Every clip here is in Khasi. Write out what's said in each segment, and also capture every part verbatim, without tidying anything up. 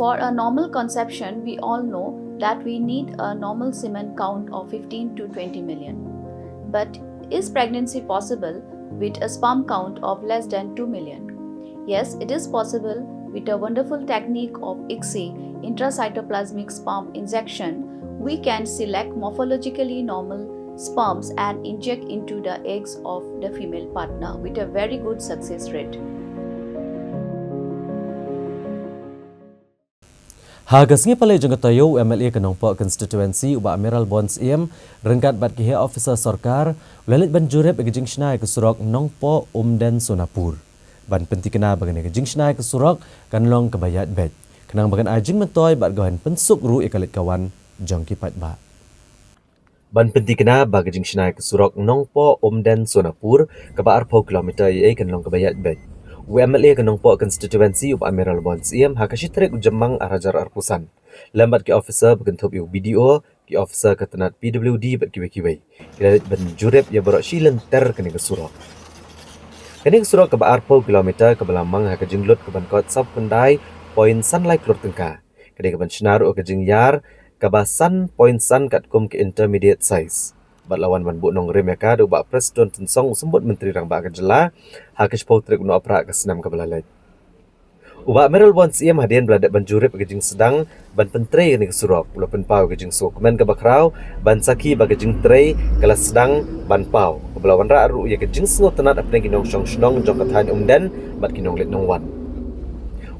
For a normal conception, we all know that we need a normal semen count of fifteen to twenty million. But is pregnancy possible with a sperm count of less than two million? Yes, it is possible. With a wonderful technique of ICSI, intracytoplasmic sperm injection, we can select morphologically normal sperms and inject into the eggs of the female partner with a very good success rate. Ha ka sngi Palei jong ka taïew, u MLA ka Nongpoh Constituency, u Bah Mayralborn Syiem, ryngkat bad ki heh officer sorkar, u la leit ban jurip ïa ka jingshna ïa ka surok Nongpoh Umden Sonapur. Ban pynthikna ba kane ka jingshna ïa ka surok kan long kaba ïaid beit, khnang ba kan ai jingmyntoi bad kan pynsuk ruh ïa ka leit ka wan jong ki paidbah. Ban pynthikna ba ka jingshna ïa ka surok Nongpoh Umden Sonapur kaba arphew kilometer ïa kan long kaba ïaid beit, u MLA ka Nongpoh Constituency, u Bah Mayralborn Syiem, ha ka shi tarik u Jymmang arhajar arphew san, lem bad ki officer ba kynthup ïa u BDO, ki officer ka tnat PWD bad kiwei kiwei, ki la leit ban jurip ïa baroh shi lynter kane ka surok. Kane ka surok kaba arphew kilometer kaba la mang ha ka jinglut kaban kot sawphew khyndai point san lai klur tyngka, ka dei kaban shna ruh ka jingïar kaba san point san katkum ka intermediate size. Bad la wan ban buh nongrim ïa ka da u Bah Prestone Tynsong, u Symbud Myntri Rangbah ka jylla, ha ka shiphew tarik u Nohprah ka snem kaba la leit. U Bah Mayralborn Syiem, hadien ba la dep ban jurip ïa ka jingsdang ban pyntrei ïa kane ka surok, u la pynpaw ïa ka jingsngewkmen kaba khraw ban sakhi ba ka jingtrei ka la sdang ban paw, kaba la wanrah ruh ïa ka jingsngewtynnad hapdeng ki nongshong shnong jong ka thaiñ Umden bad ki nongleit nongwan.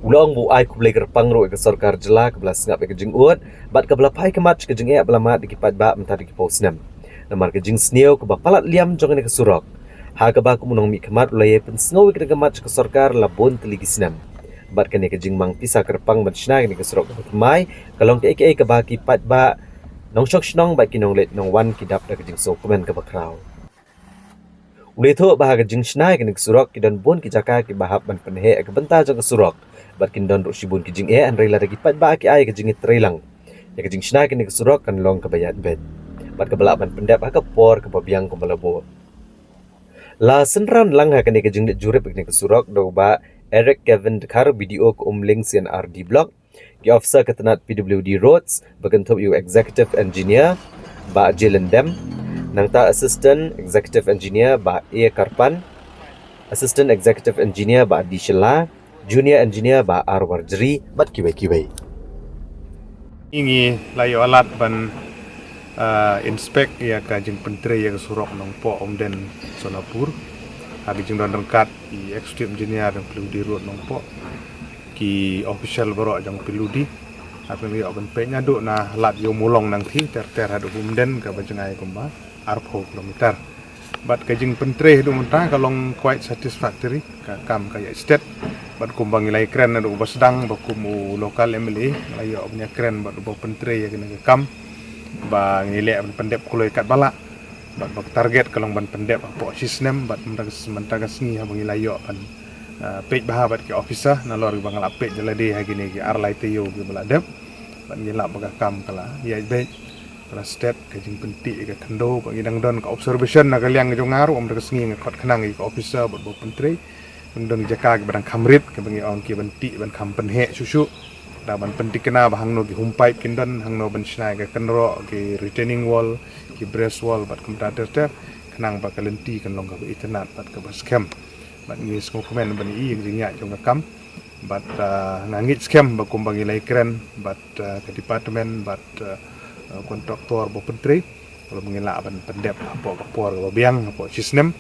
U la ong ba u ai khublei kyrpang ruh ïa ka sorkar jylla kaba la sngap ïa ka jingud bad kaba la phai khmat sha ka jingeh ba la mad ïa ki paidbah mynta da ki phew snem. Namar ka jingsniew kaba palat liam jong kane ka surok, ha kaba kum u nongmihkhmat u la ïai pynsngew ïa ka jingkhmat sha ka sorkar la bun tylli ki snem. Bad kane ka jingmang pisa kyrpang ban shna ïa kane ka surok kaba thymmai ka long kaei kaei kaba ki paidbah, nongshong shnong bad ki nongleit nongwan ki dap da ka jingsngewkmen kaba khraw. U la ïathuh ba ha ka jingshna ïa kane ka surok ki don bun ki jaka kiba hap ban pynheh ïa ka bynta jong ka surok, bad kin don ruh shibun ki jingeh, hynrei lada ki paidbah ki ai ïa ka jingïatreilang, ïa ka jingshna ïa kane ka surok kan long kaba ïaid beit bad kaba lah ban pyndep ha ka por kaba biang kumba la buh. La synran lang ha kane ka jingleit jurip ïa kane ka surok da u Bah Eric Kevin Dkhar, BDO ka Umling C&RD Block, ki officer ka tnat PWD Roads ba kynthup ïa u Executive Engineer Bah J Lyndem, nangta Assistant Executive Engineer Bah A Kyrpang, Assistant Executive Engineer Bah D Shylla, Junior Engineer Bah R Warjri bad kiwei kiwei. Ngi la ïoh lad ban, ah, inspect ïa ka jingpyntrei ïa ka surok Nongpoh Umden Sonapur ha ka jingdon ryngkat i Executive Engineer jong PWD Road Nongpoh, ki official baroh jong PWD. Haba ngi ïoh ban peit naduh na Lad Ïew Mulong Nangthi ter ter haduh Umden kaba jngai kumba arphew kilometer. Bad ka jingpyntrei haduh mynta ka long quite satisfactory, ka kam ka ïaid stet. Bad kumba ngi la ïakren naduh ba sdang ba kum u local MLA ngi la ïoh ban ïakren bad uba pyntrei ïa kane ka kam ba ngi leh ban pyndep kloi katba lah. Bad ba ka target ka long ban pyndep hapoh shi snem, bad mynta ka, mynta ka sngi haba ngi la ïoh ban, ah, peit bha bad ki officer, nalor ba nga la peit da lade ha kine ki ar lai taïew kiba la dep. Bad ngi lap ba ka kam ka la ïaid beit, ka la stet, ka jingpynthikna ka khyndew, bad ngi dang don ka observation na ka liang jong nga ruh, mynta ka sngi nga khot khnang ïa ki officer bad ba pyntrei. Dang don jaka kiba dang kham rit, kiba ngi ong ki ban thik ban kham pynheh shuh shuh. Da ban pynthikna ba hangno ki home pipe kin don, hangno ban shna ïa ka kynroh, ki retaining wall, ki breast wall bad kumta ter ter, khnang ba ka lynti kan long kaba itynnad bad kaba skhem. Bad ngi sngewkmen ban ïohi ïa ka jingïaid jong ka kam. Bad, ah, nga ngeit skhem ba kumba ngi la ïakren bad, ah, ka department bad, ah, kontraktor ba pyntrei, ba ngi lah ban pyndep hapoh ka por kaba biang, hapoh shi snem.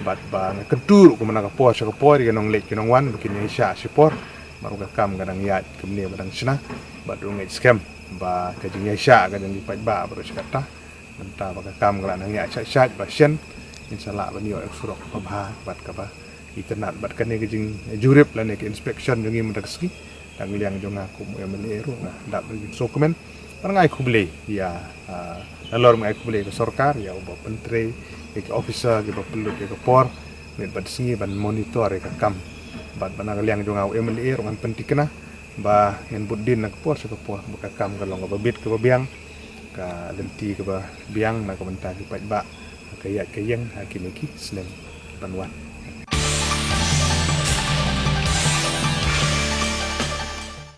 Bad ba nga kyntu ruh kumno ka por sha ka por ïa ki nongleit ki nongwan ba kin ïaishah shipor. Bad ruh ka kam ka dang ïaid kumne ba dang shna. Bad ruh ngeit skhem ba ka jingïaishah ka jong ki paidbah baroh shi katta, mynta ba ka kam ka la nang ïaid shait shait ba shen, ngin sa lah ban ïoh ïa ka surok kaba bha bad kaba itynnad. Bad kane ka jingjurip lane ka inspection jong ngi mynta ka sngi, na ka liang jong nga kum u MLA ruh nga dap da ka jingsngewkmen. Bad nga ai khublei ïa, ah, nalor nga ai khublei ïa ka sorkar, ïa uba pyntrei, ïa ki officer kiba pynlut ïa ka por miet bad sngi ban monitor ïa ka kam. Bad, bad na ka liang jong nga u MLA ruh ngan pynthikna ba ngin bud dien na ka por sha ka por ba ka kam ka long kaba bit kaba biang, ka lynti kaba biang na ka bynta ki paidbah, ka ïaid ka ïeng ha kine ki snem ban wan.